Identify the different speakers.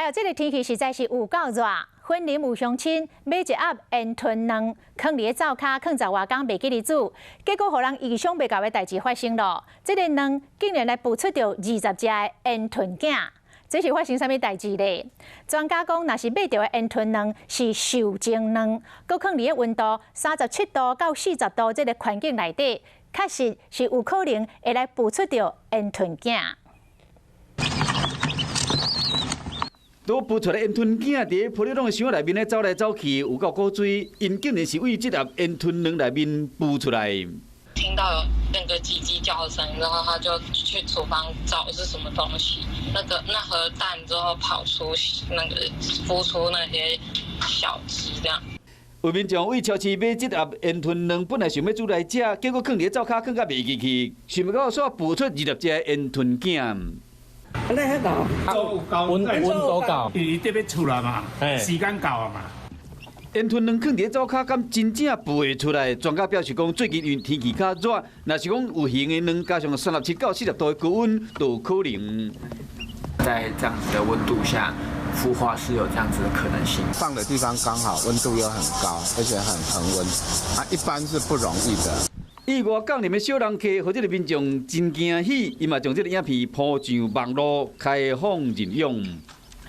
Speaker 1: 哎喲，這个天氣實在是有夠熱。雲林有鄉親買一盒煙吞卵，囥佇咧灶跤囥十外工袂記得煮，結果予人意想袂到的代誌發生咯。這个卵竟然來孵出著20隻的煙吞囝，這是發生啥物代誌咧？專家講，若是買著的煙吞卵是受精卵，閣囥佇咧溫度37度到40度這个環境內底，確實是有可能會來孵出著煙吞囝。
Speaker 2: 都孵出來煙吞囝佇玻璃籠的箱內面咧走來走去，有夠古錐。𪜶竟然是對這粒煙吞卵內面孵出來。
Speaker 3: 聽到有那個嘰嘰叫聲，然後他就去廚房找是什麼東西。那個那盒蛋之後跑出那個孵出那些小雞，這樣。
Speaker 2: 有民眾對超市買這盒煙吞卵，本來想欲煮來食，結果囥佇咧灶跤囥甲袂記去，想袂到煞孵出20隻煙吞囝。
Speaker 4: 溫度夠，伊得欲出來嘛，時間到啊嘛。
Speaker 2: 煙吞卵囥佇咧灶跤，敢真正孵會出來？專家表示講，最近因為天氣較熱，若是講有形的卵加上37到40度的高溫，都有可能。
Speaker 5: 在這樣子的溫度下，孵化是有這樣子的可能性。
Speaker 6: 放的地方剛好，溫度又很高，而且很恆溫，啊，一般是不容易的。
Speaker 2: 意外降臨的小人客，予這个民眾真驚喜，伊嘛將這个影片鋪上網路，開放認養。